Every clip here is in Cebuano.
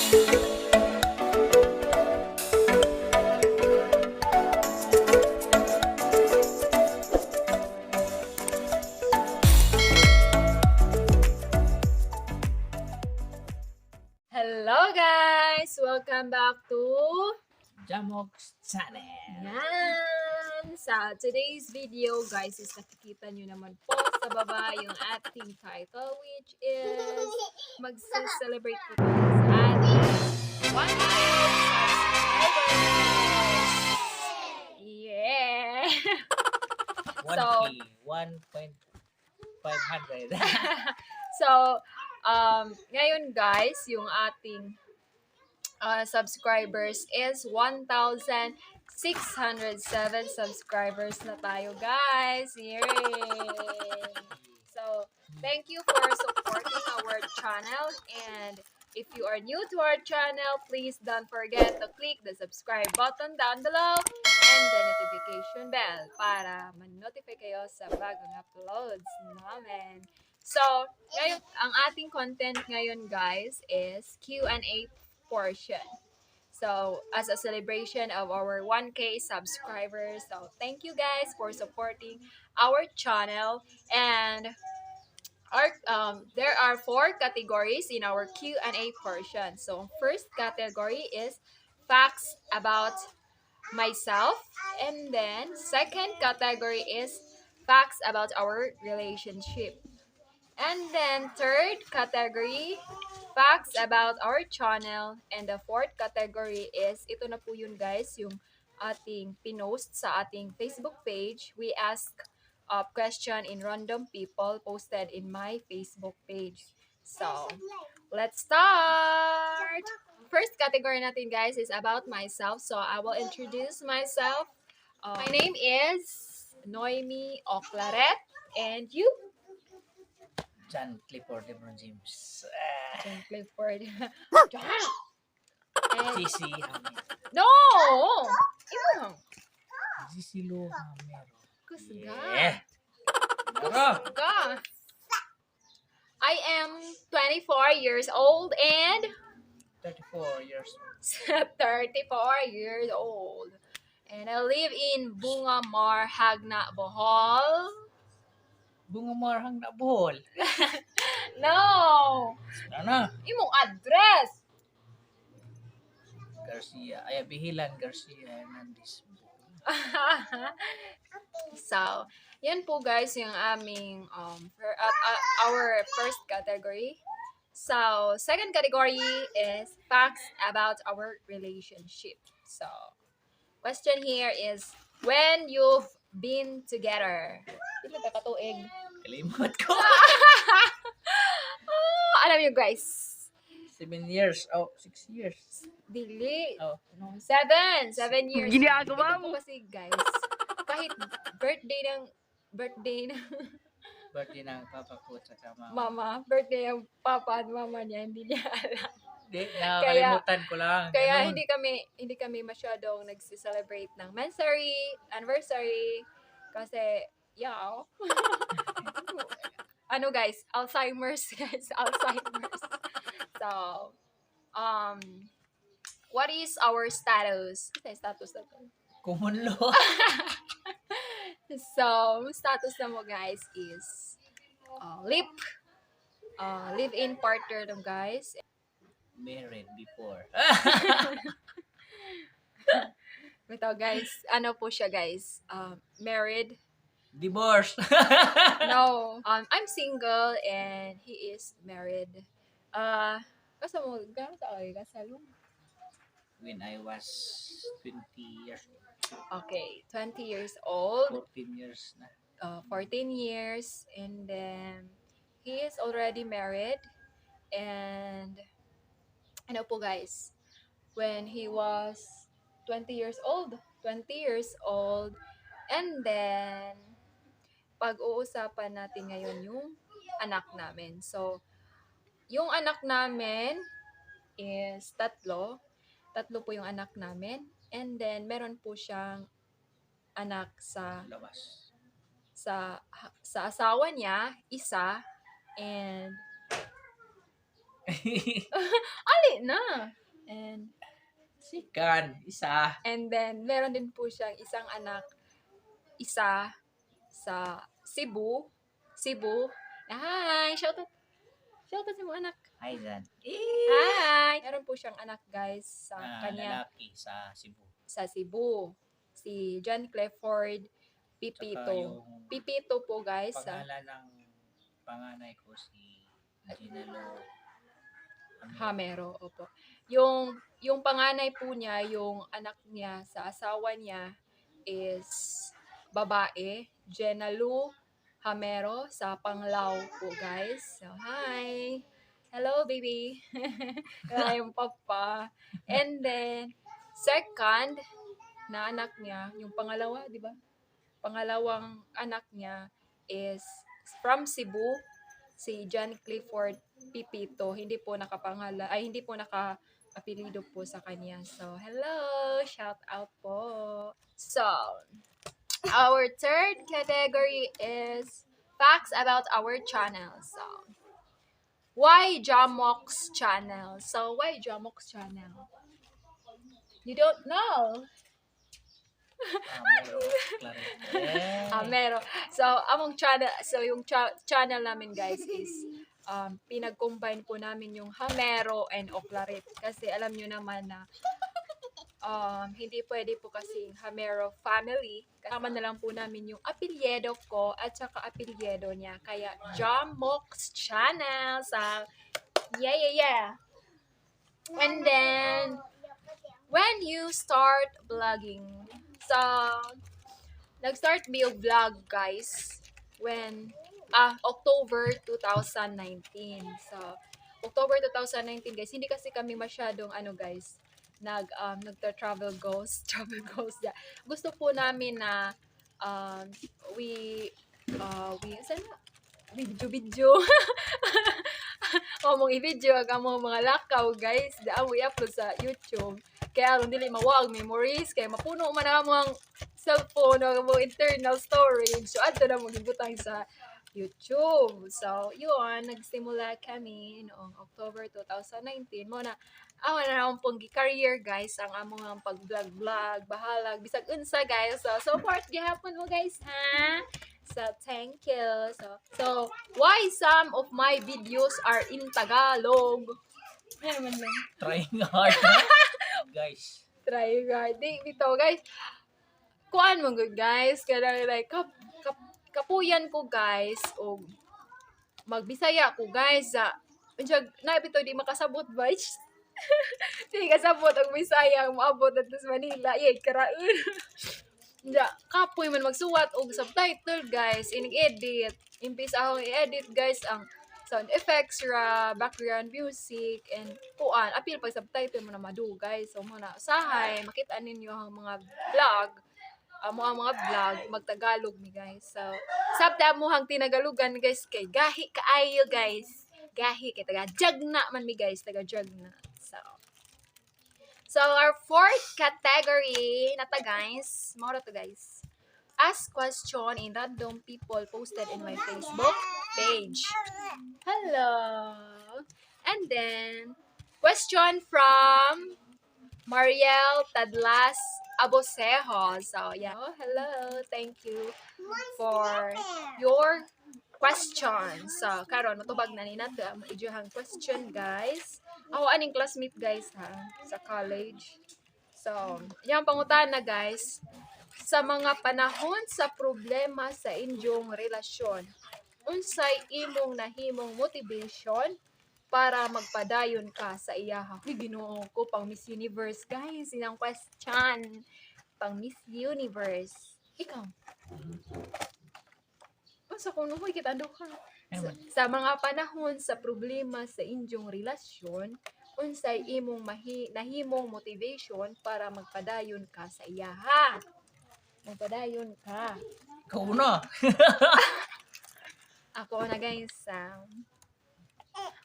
Hello, guys! Welcome back to Jamox Channel. Yan! Sa today's video, guys, is nakikita nyo naman po sa baba yung ating title, which is magse-celebrate po tayo sa ating 1K subscribers! Yeah! 1K, 1.500. So, ngayon, guys, yung ating subscribers is 1,607 subscribers na tayo, guys. Yay! So, thank you for supporting our channel, and if you are new to our channel, please don't forget to click the subscribe button down below and the notification bell para ma-notify kayo sa bagong uploads namin. So, ngayon, ang ating content ngayon, guys, is Q&A portion. So, as a celebration of our 1K subscribers, so thank you guys for supporting our channel. And our there are four categories in our Q&A portion. So, first category is facts about myself, and then second category is facts about our relationship. And then third category, facts about our channel. And the fourth category is, ito na po yun, guys, yung ating pinost sa ating Facebook page. We ask a question in random people posted in my Facebook page. So, let's start! First category natin, guys, is about myself. So, I will introduce myself. My name is Noemi Oclaret. And you? John Clifford LeBron James. Ah, John Clifford. John! And, GC Hammer. No! Imo! GC Lo Hamero. Kusga. Yeah. Tara! Kusga. I am 24 years old and 34 years old. 34 years old. And I live in Bungamar, Jagna, Bohol. Bungamar Jagna, Bohol. No! Ano? Imong address! Garcia. Ay, Bihilan Garcia Hernandez. So, yan po, guys, yung aming our first category. So, second category is facts about our relationship. So, question here is when you've been together. Pila ka katuig? Kalimot ko. Ah, alam niyo, guys, 7 years. Oh, 6 years. Dili. Oh. No, 7. 7 years. Ginagawa Ito po kasi, guys, kahit birthday ng Birthday ng papa ko at saka mama. Mama, birthday ng papa at mama niya, hindi niya alam. Hindi, nakakalimutan ko lang. Kaya Ganun. hindi kami masyadong nagsi-celebrate ng mensary, anniversary, kasi yeah. Ano, guys, Alzheimer's, guys, Alzheimer's. So, what is our status? Ano yung status na to? Common law. So, status na mo, guys, is live-in partner no, guys. Married before. Ito, guys, ano po siya, guys? Married. Divorce. No. I'm single and he is married. Kasa mo, gano'n sa ay, kasalong? When I was 20 years old. Okay, 20 years old, 14 years na. 14 years, and then he is already married. And, ano po, guys, when he was 20 years old, 20 years old, and then, pag-uusapan natin ngayon yung anak namin. So, yung anak namin is tatlo. Tatlo po yung anak namin. And then, meron po siyang anak sa Labas. sa asawa niya, isa, and Ali na! And Second, isa. And then, meron din po siyang isang anak, isa sa Cebu. Cebu. Hi! Shout out! Shout out sa mga anak. Hi, Zan. Hi! Meron po siyang anak, guys, sa Ah, kanya lalaki sa Cebu. Sa Cebu. Si John Clifford Tsaka Pipito. yung Pipito po, guys. Sa pangalan ng panganay ko, si Ginalo. Hamero, opo. Yung panganay po niya, yung anak niya sa asawa niya is babae, Jenna Lou Hamero sa Panglao po, guys. So, hi! Hello, baby! Hi, yung papa. And then, second na anak niya, yung pangalawa, di ba? Pangalawang anak niya is from Cebu, si John Clifford Pipito. Hindi po nakapangala, ay, hindi po naka-apelido po sa kanya. So, hello! Shout out po! So, our third category is facts about our channel. So, why Jamox channel? So, why Jamox channel? You don't know? Hamero. Clarete. Ah, meron. So, among channel, so yung channel namin, guys, is pinag-combine po namin yung Hamero and Oclarit. Kasi alam nyo naman na hindi pwede po kasing Hamero family. Kasama na lang po namin yung apelyido ko at saka apelyido niya. Kaya Jamox Channel. So, yeah. And then, when you start vlogging? So, nag-start mi og vlog, guys, when October 2019. So, October 2019, guys, hindi kasi kami masyadong ano, guys, nagta-travel goals, travel goals. Yeah. Gusto po namin na we sana video video. O mong i-video ang among mga lakaw, guys, da amo i-upload sa YouTube. Kaya aron dili mawag memories kay mapuno man ang among cellphone o among internal storage. So adto na mo gibutang sa YouTube. So, yun, nagsimula kami noong October 2019. Mo na, ako na akong pong career, guys, ang among ang pag-vlog-vlog, bahalag, bisag unsa, guys. So, support gihapon mo, guys, ha? So, thank you. So, why some of my videos are in Tagalog? Ano naman lang? Trying hard. Guys. Try hard. Di, dito, guys. Kuan mo good, guys. Kaya like, kapuyan ko, guys, o magbisaya ko, guys, sa unsya na bitaw di makasabot ba? Di kasabot ang Bisaya ang moabot adto sa Manila. Yay, karaon. Unya, kapoy man magsuwat og subtitle, guys, inig edit. Imbis akong i-edit, guys, ang sound effects ra, background music, and kuan, apil pag subtitle mo na madugay. So mo na usahay, makita ninyo ang mga vlog, amo ang mga vlog, magtagalog mi, guys. So, sabta mo hang tinagalugan, guys, kay gahi kaayo, guys. Gahi kay taga Jagna man mi, guys, taga Jagna. So our fourth category na ta, guys, mao ra to, guys. Ask question in random people posted in my Facebook page. Hello. And then question from Mariel Tadlas Abosejo. So, yeah. Oh, hello. Thank you for your question. So, karon matubag na ni nato ang inyong question, guys. Ako aning classmate, guys, ha, sa college. So, yung pangutana, guys, sa mga panahon sa problema sa inyong relasyon, unsay imong nahimong motivation para magpadayon ka sa iyaha? Uy, Ginoo ko, pang Miss Universe, guys. Inang question. Pang Miss Universe. Ikaw. Unsa kuno, hoy, kita ka. Ano Sa mga panahon sa problema sa inyong relasyon, unsay imong nahimong motivation para magpadayon ka sa iyaha? Magpadayon ka. Ikaw na. Ako na, guys.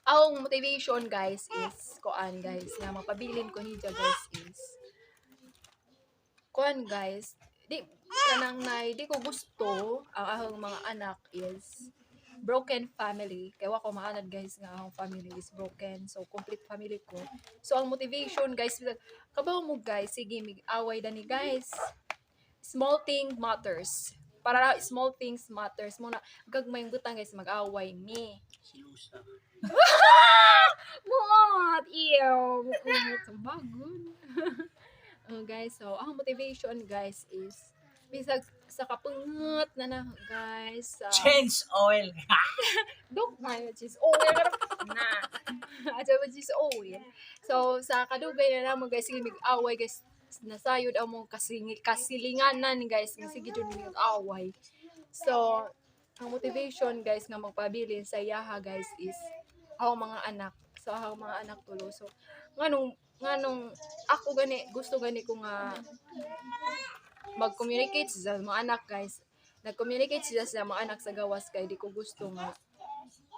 Ang motivation, guys, is kuan, guys, nga mapabilin ko niya, guys, is kuan, guys, di kanang nay di ko gusto ang akong mga anak is Broken family. Kay wa ko maanad, guys, nga akong family is broken. So complete family ko. So ang motivation, guys, kabaw mo, guys, sige mig away dani, guys. Small thing matters. Para small things matters mo na gagmay butang, guys, mag-away mi. Silusa. Muot! Ew! Muot! Bagon. Oh, guys, so, ang motivation, guys, is bisag sa kapungot na na, guys. Sa, Change oil. Dok, ay, cheese oil. Na. At cheese oil. So, sa kadugay na namo, guys, sige, mig-away, guys. Nasayod ang mong kasilinganan, guys. Nga sige, jud mig-away. So, ang motivation, guys, nga magpabilin sa iyaha, guys, is ako mga anak. So, ako mga anak tulo. So, nganong ako gani, gusto gani ko nga mag-communicate sa mga anak, guys. Nag-communicate sila sa mga anak sa gawas kay di ko gusto nga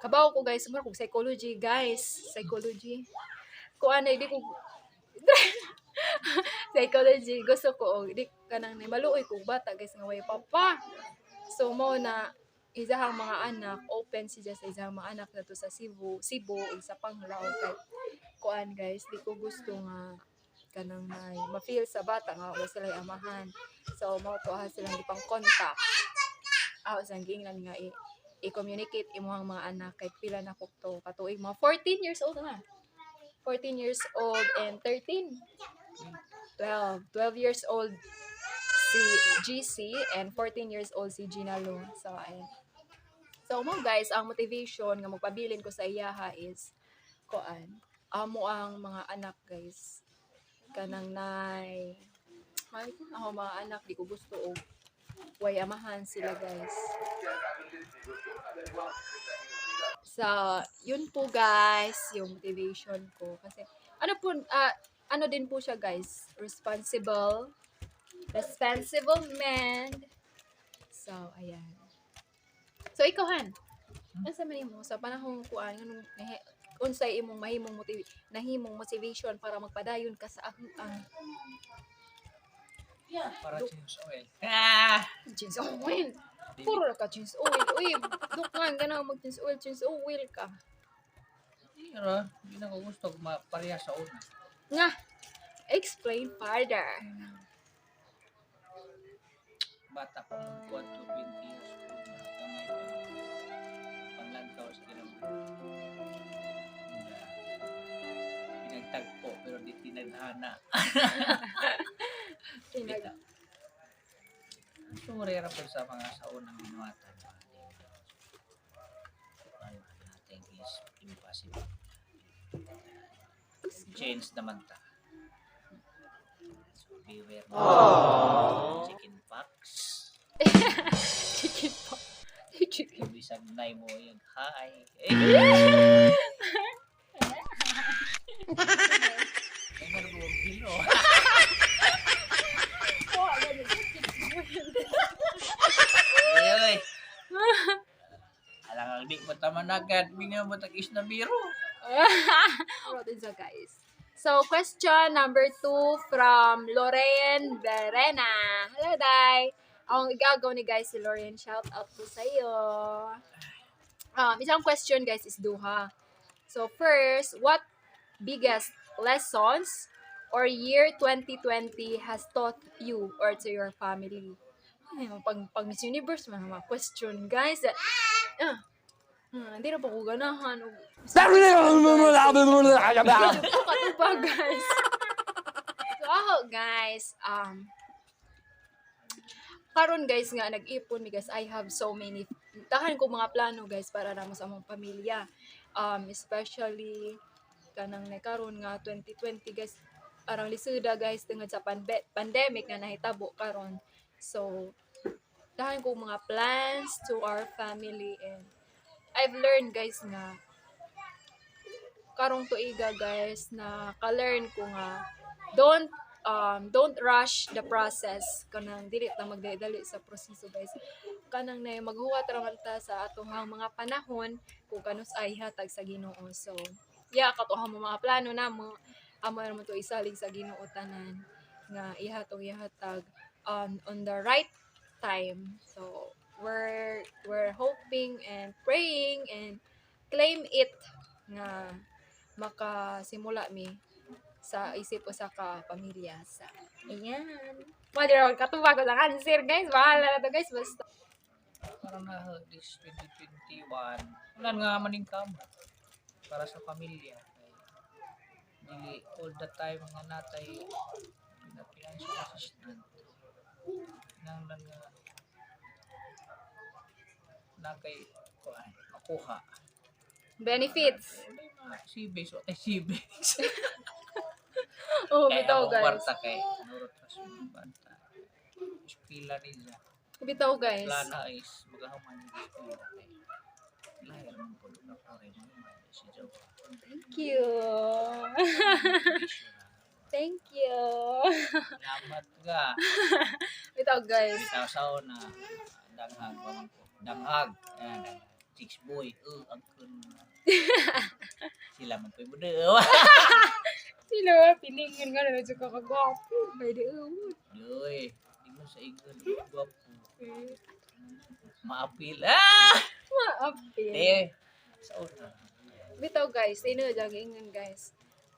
kabaw ko, guys, mura kog psychology, guys, psychology ko ano, di ko psychology, gusto ko og di kanang ni maluoy kog bata, guys, nga way papa. So mo na isahang mga anak, open siya sa isahang mga anak nato sa Cebu, Cebu ug sa Panglao, kay kuan, guys, di ko gusto nga kanang may ma-feel sa bata nga wa sila amahan. So mao to ha silang gipang contact aw sa giingnan nga i-communicate imong mga anak kay pila na ko to katuig, mga 14 years old na, 14 years old and 13, 12, 12 years old si GC and 14 years old si Gina Lo. So ayun. So mo, guys, ang motivation nga magpabilin ko sa iyaha is kuan, amo ang mga anak, guys, kanang nay ay ako mga anak, di ko gusto og way amahan sila, guys. So, yun po, guys, yung motivation ko. Kasi, ano po, ano din po siya, guys, responsible man. So, ayan. So, ikaw, Han, ano sa man mo, sa panahong kuan, anong, unsay imong mahimong nahimong motivation para magpadayon ka sa ang Yeah, para change oil. Ah! Change oil? Puro ra ka change oil. Uy, duk nga, gana mag change oil, change oil ka. Hindi ra, hindi na ko gusto pareha sa una. Nga, explain further. Bata pa mo ko to 20 years old na gamay pa panglantaw sa kinabuhi. Na pinagtagpo pero di tinadhana. Pinag Kita. Sorry ra po sa mga sa unang binuhatan. Nothing is impossible. Change naman ta. So beware chicken pox. Chicken po. Chicken. Bisag nay mo yung hi. Eh! Ay, meron mo kilo. Oh, ganun. Chicken. Ay, ay. Alang ang di mo tamanagan, minga mo tag-is na biro. Rotin sa guys. So, question number 2 from Lorraine Verena. Hello, Day. Ang igagaw ni guys si Lorraine. Shout out po sa iyo. Isang question, guys, is duha. So, first, what biggest lessons or year 2020 has taught you or to your family? Ay, pag Miss Universe, mga question, guys. Ah, hindi na po ko ganahan. Medyo po katubag, guys. So, ako, guys, karon, guys, nga nag-ipon mi, guys, I have so many tahan ko mga plano, guys, para namo sa among pamilya. Especially kanang nakaron nga 2020, guys, arang lisuda, guys, tungod sa pandemic nga nahitabo karon. So, tahan ko mga plans to our family and I've learned, guys, nga karong tuiga, guys, na ka-learn ko nga don't rush the process, kanang dili ta magdali sa proseso, guys, kanang na maghuwat ra man ta sa atohang mga panahon kung kanus ay hatag sa Ginoo. So yeah, katohang mo mga plano namo, amo ra mo to isalig sa Ginoo tanan nga ihatong ihatag on the right time. So We're hoping and praying and claim it nga makasimula mi sa isip usa ka pamilya sa ayan. Mother, katuwa ko sa cancer, guys. Bahala na to, guys. Basta Para na this 2021, wala nga man income para sa pamilya. Kay dili all the time nga natay financial assistant. Kinahanglan nga na kay kuan makuha. Benefits. Wala yung mga savings, ay savings. Oh, Kaya bitaw akong guys. kwarta kay nurot pas mga bata. Eskwela nila. Bitaw, guys. Plana is magahuman yung eskwela kay lahir man po na pare mo man si Jowa. Thank you. Thank you. Salamat ka. Bitaw, guys. Bitaw sa una danghag pa man ko. Danghag. Ayan, danghag. Six boy. Ang kun. Sila man po yung budo. Sila, pilingin nga na medyo kakagwapo. By the way. Doy, di mo sa igon. Gwapo. Maapil. Ah! Maapil. Eh, sa una. Bitaw guys, ino dyan ingon, guys.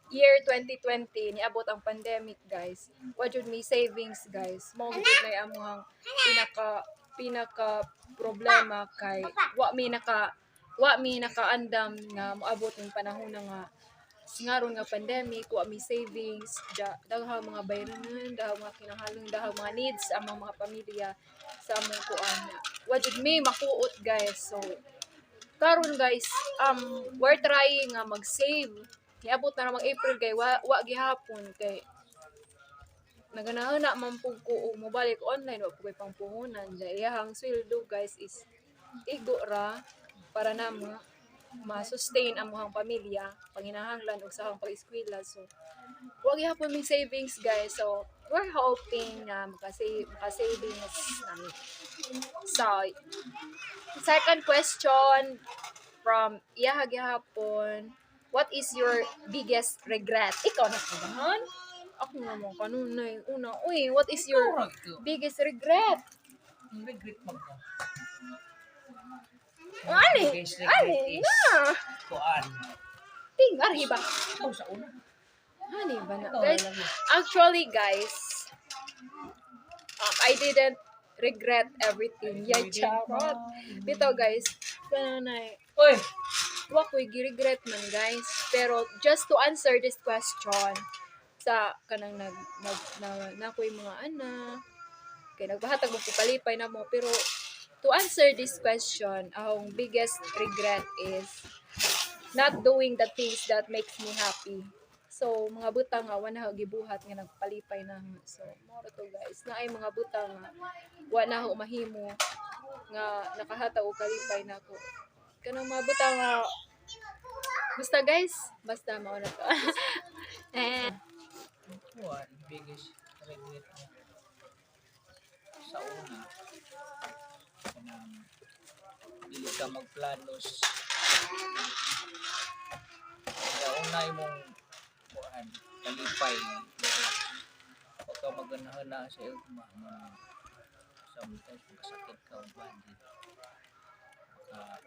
Year 2020 niabot ang pandemic, guys. Wa jud may savings, guys. Mao gud na amuhang pinaka pinaka problema kay wa mi nakaandam nga moabot ning panahon na nga singaron nga pandemic, wa mi savings, daghang mga bayranan, daghang mga kinahanglan, daghang mga needs ang mga pamilya sa among kuan. Wa jud mi makuot, guys. So karon guys, we're trying nga mag-save. Niabot na namang April kay wa gihapon kay naganahana man pug ko og mobalik online, wa pug ko'y pangpuhunan. Diya iyahang sweldo, guys, is igo ra para namo ma-sustain ang among pamilya, panginahanglan og sa akong pag-eskwela. So wa gihapon may savings, guys. So we're hoping nga maka-savings nami. So second question from iyaha gihapon, what is your biggest regret? Ikaw na kabahan? Ako nga mo kanunay una. Uy, what is your Murag ko. biggest regret? Ang regret mo ko. Ani? Biggest regret Ani is na? kuan. Ting, ari ba? Ikaw sa una. Ani ba na? Ikaw Guys, na lang. Actually, guys, I didn't regret everything. Yeah, charot. Bitaw, guys, kananay, Uy! Wa ko'y gi-regret man, guys. Pero just to answer this question, sa kanang nag nag na, na ko'y mga anak, kay nagbahatag mo palipay na mo, pero to answer this question, ang biggest regret is not doing the things that makes me happy. So, mga butang nga wa na ho gibuhat nga nagpalipay na ho. So, mao ra to, guys. Naay mga butang nga wa na ho mahimo nga nakahatag og kalipay nako. Kanang mga butang nga basta, guys, basta mao na to. And Kuan, biggest regret mo sa una kanang dili ka magplano sa una imong kuan kalipay, wa ka maganahan na sa ugma nga sometimes magkasakit ka o kuan maka kuan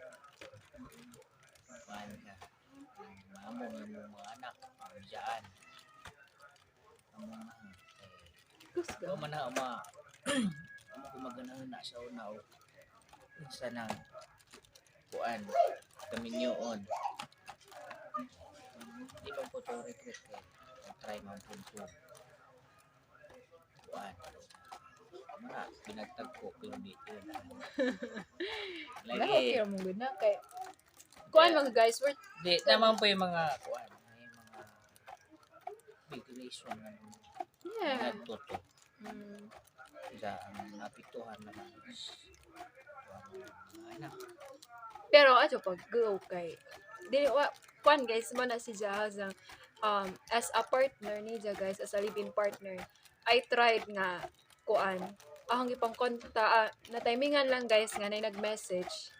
ka maamo nga imong mga anak biyaan amo na kay Kusga. wa man na ma amo ko maganahan na sa una o unsa nang kuan kaminyoon. Di man ko to regret kay try man pud ko kuan mga pinagtag ko pero di yun Wala, lagi. okay ra mo gud na kay kuan mga guys, we're Di naman po yung mga kuan yung mga big reason nga ngadto to sa ang naapektuhan naman is kuan, mga anak. Pero ato pag go kay dili wa kuan, guys, mo na si Jahaza as a partner ni Ja, guys, as a live-in partner, I tried nga kuan akong ipang konta, na timingan lang, guys, nga nay nag-message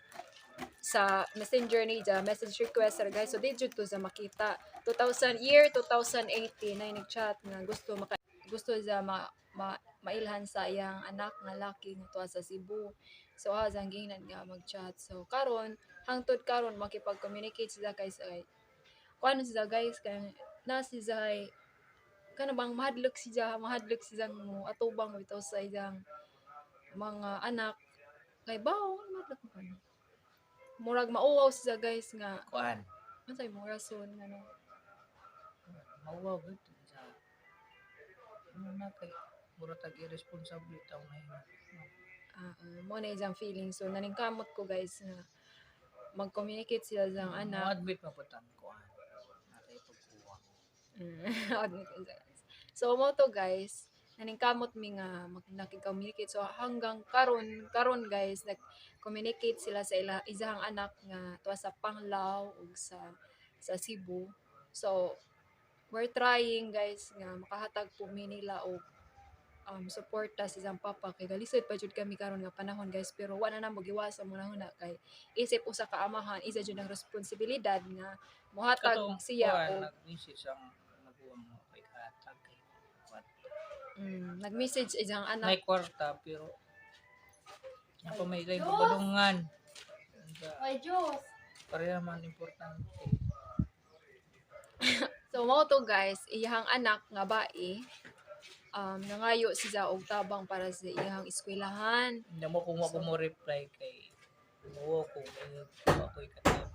sa Messenger ni Ja, message request ra, guys. So di jud to sa makita 2000 year 2018 nay nag-chat nga gusto maka gusto sa ma, ma mailhan sa iyang anak nga laki nga tuwa sa Cebu. So ang giingnan nga mag-chat. So karon, hangtod karon, makipag-communicate sila, guys, kay kuan sila, guys, kay na si Zay kana bang mahadlok siya, mahadlok siya mo atubang bitaw sa iyang mga anak kay bawo mahadlok ko ano. Murag mauwaw siya, guys, nga Kuan. Unsay mo rason nga no? Mauwaw gud sa ano na kay mura tag irresponsible taw na himo. Ah, mo na iyang feeling. So naningkamot ko, guys, nga mag-communicate sila sa iyang anak. Mo-admit mo pud tang kuan. Natay pagkuwang. Admit ko siya, guys. So mo to, guys, naningkamot mi nga nakig-communicate. So hanggang karon karon, guys, nag-communicate sila sa ila isahang anak nga tuwa sa Panglao ug sa Cebu. So we're trying, guys, nga makahatag po mi nila og suporta sa isang papa kay galisod pa jud kami karon nga panahon, guys, pero wala na mo giwas ang mga huna kay isip usa ka amahan, isa jud ang responsibilidad nga mohatag Katong siya kuan, og nag-message ang maguwang mo kay kahatag kay kuan. Nag-message isang anak. May kwarta pero ako may laing pabalungan. Ay, Diyos! Pareha man importante. So mao to, guys, iyahang anak nga bae nangayo siya og tabang para sa iyahang eskwelahan. Hindi mo kung ako mo reply kay mo kung may ako'y katap.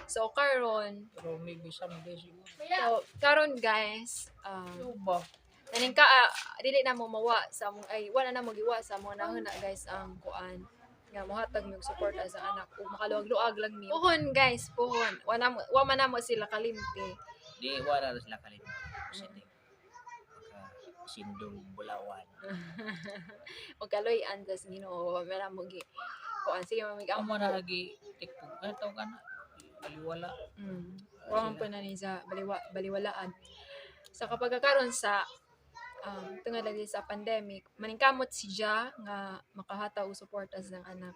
So karon, Pero maybe someday siguro. so karon, guys, Ano ba? naning ka dili na mo mawa sa among ay wala na mo giwa sa among nahuna, guys, ang kuan nga mohatag mi og suporta sa anak ug makaluag-luag lang mi. Puhon, guys, puhon. Wala mo wa man namo sila kalimti. Di wala na sila kalimut. Kasi maka sindong bulawan. Magkaloy-an tas Ginoo, wa man namo gi kuan, sige mamig Amo na lagi tikpog. Ano tawag ka na? Baliwala. Wa man po na ni sa baliwalaan. Sa kapag karon sa tungod lagi sa pandemic, maningkamot si Ja nga makahatag og suporta sa iyang anak.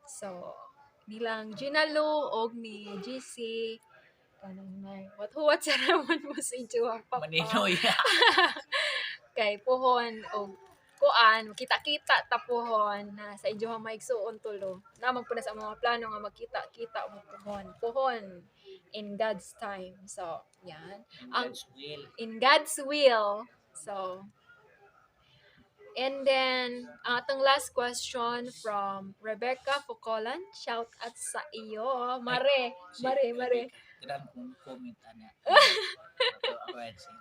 So, nilang Gina Lu og ni GC kanang nay what huwat sa ramon mo sa inyo ang papa. Maninoy. Kay puhon og kuan kita-kita ta puhon na sa inyo ang maigsuon tulo naman po na sa mga plano nga magkita-kita mo puhon puhon in God's time. So yan. God's will. In God's will. So and then ang atong last question from Rebecca Focolan, shout out sa iyo, mare. Mare, mare. Tiran kong comment ana. Ako answer.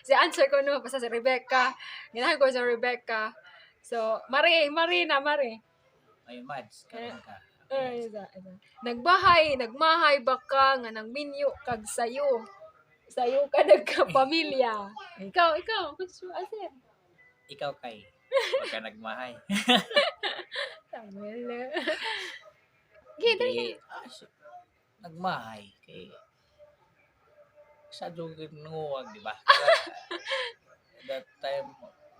Si answer ko no basta si Rebecca, ganahan ko sa Rebecca. So mare, mare na mare. Ay Mads, karon ka. Ay, isa, isa. Nagbahay, nagmahay ba ka nga nang minyo kag sayo? Sayo ka nagkapamilya. Ikaw, ikaw, gusto asin. Ikaw kay pagka nagmahay. Samuel. Gita. Di, nagmahay kay sa jugin nuwag, di ba? Kaya, that time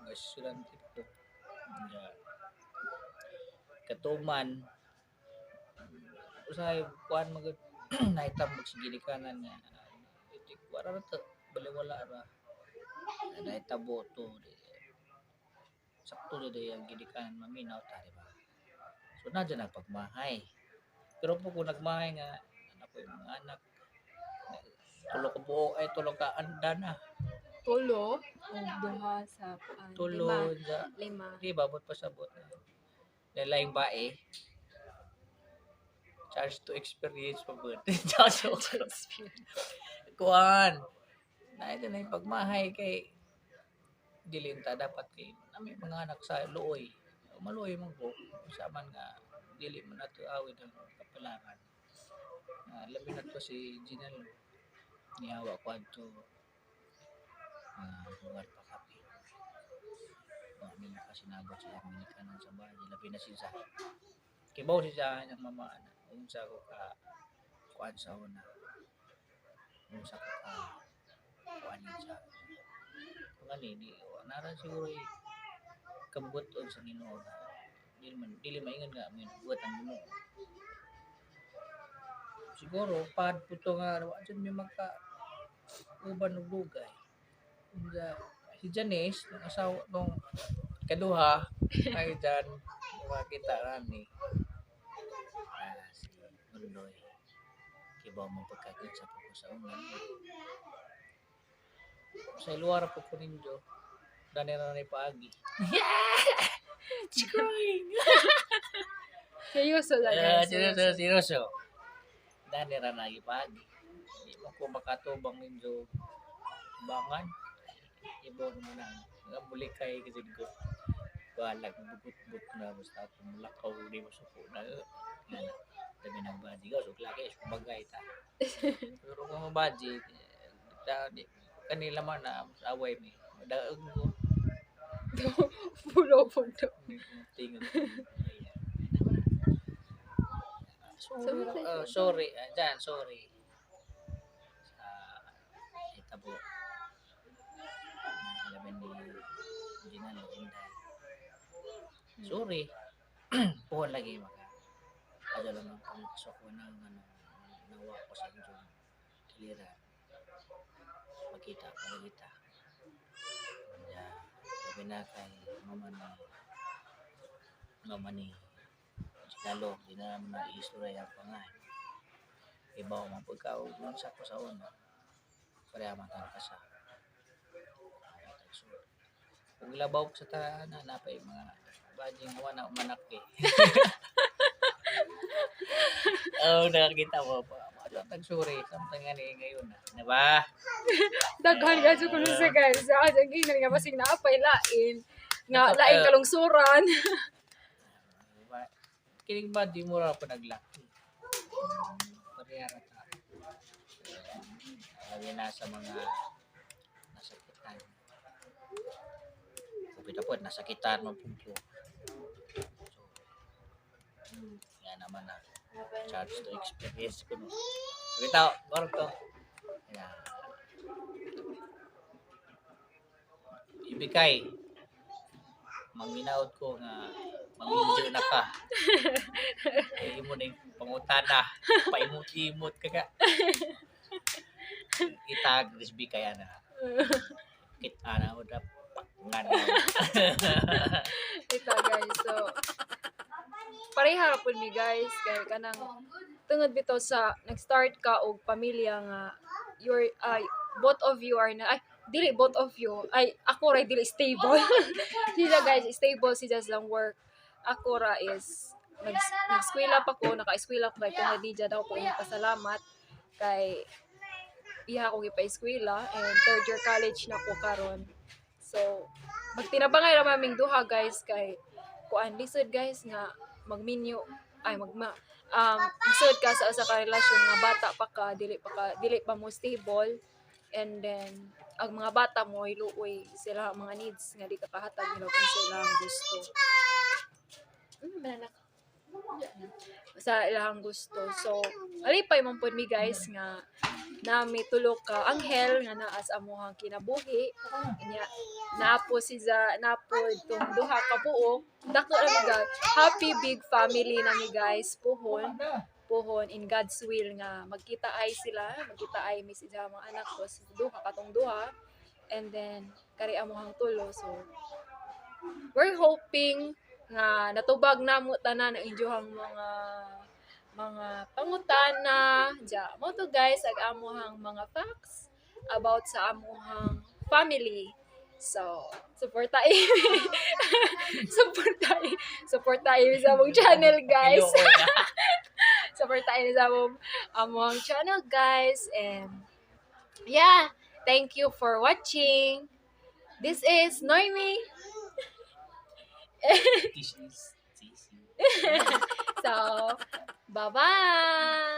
estudyante ko. Yeah. Katuman usahay kuan magud nahitambok sa ginikanan nga itik wala ra to, baliwala ra nahitabo to di, sakto di ang ginikanan maminaw ta, di ba? So na dyan ang pagmahay, pero po kung nagmahay nga anak ko yung mga anak, tulo ka buo ay tulo ka anda na. Tulo o duha sa kuan. Tulo lima. sa Lima. Di ba bot pasabot na lalaing bae charge to experience pa ba. Charge to kuan na ito na yung pagmahay kay dilinta dapat kay na may mga anak sa luoy, maluoy man ko sa man nga dili man nato awid ang kapalaran. Labi na to si Ginal nihawa ko adto mga lugar pa kape wa mi nakasinabot sa ginikanan sa bahay, labi na siya kibaw siya sa ang mama ana unsa ko ka kuan sa una, unsa ko ka kuan sa mga ni nara siguro eh, kabuton sa Ginoo na dili man dili maingon nga may buhat ang Ginoo. Siguro pad po to nga wa jud mi maka uban og dugay. Unsa si Janice nung asawa nung kaduha ay dyan Makita rani. Ah, si Undoy. Kibaw mo pagkakit sa po sa unan. Sa iluwara po ko ninyo. Dani ra ni paagi. She's crying. Seryoso lang, Eh, guys. seryoso, seryoso. Dani ra nagi paagi. Di mo ko makatubang ninyo bangan. Ibon mo na. Nga muli kay kasi ko. Balag bugot-but na basta ako mulakaw di mo suko na. Nga na. Tabi ng budget ko, so lagi bagay ta. Pero kung budget, eh, da, di, kanila man na away mi. Daog ko. Pulo po to. Tingog. Sorry, oh, sorry. Ah, dyan, sorry. Sa itabo. Alamin ni Ginalo Inday. Sorry. Puhon lagi maka. Adyo lang ang pangkasok ko ng ano, nawa ko sa inyong kiliran. Makita, pakita. Yeah. Sabi na kay mama ni Ginalo, di na naman na-iistorya ang pangalan. Iba ko man pagka sa ko sa una. Pareha man ka sa. Kung labaw ko sa tanan, napay mga bading wala umanak eh. Oh, nakakita mo pa. Ano ang tagsuri? Samtang nga ni ngayon na. Diba? Daghan guys ko sa guys. Sa ang ginan nga basig naapay lain. Nga Ito, lain eh, kalungsuran. Diba? Kining ba di mo ra pa naglaki. Pareha ra ta. Lagi na sa mga nasakitan. Kupit po, nasakitan mo po ko. So, yan naman na. Charge to experience ko. No. Bitaw, barog to. Yan. Ibigay. Manginaot ko nga manginjo na ka. Ay imo na yung pangutana. Paimot-imot ka ka. Itag risbi kaya na. Kita na mo na pakngan. Ito guys. So pareha ra pud mi guys kay kanang tungod bitaw sa nag-start ka og pamilya nga your ay both of you are na ay dili both of you ay ako ra dili stable. Sila guys stable sila sa lang work. Ako ra is nag-eskwela pa ko, naka-eskwela ko kay tungod di daw ko pasalamat kay iya akong ipa-eskwela and third year college na ko karon. So magtinabangay ra maming duha guys kay kuan lisod guys nga magminyo ay magma lisod ka sa usa ka relasyon nga bata pa ka dili pa mo stable and then ang mga bata mo ay luoy sila ang mga needs nga di ka kahatag nila kung sila ang gusto bananak sa ilang gusto. So alipay man pud mi guys nga nami tulo ka anghel nga naa sa amuhang kinabuhi. Nya naapo si za naapo tong duha ka buok. Dako ra mi guys. Happy big family na mi guys puhon puhon in God's will nga magkita ay sila, magkita ay mi sila mga anak ko sa duha katong duha and then kari amuhang tulo. So we're hoping nga natubag namo tanan ang inyong mga pangutana ja mo to guys ang amuhang mga facts about sa amuhang family. So suporta sa among channel guys. Ayoko na. Suporta sa among channel guys and yeah, thank you for watching. This is Noemi. This is JC. So bye bye.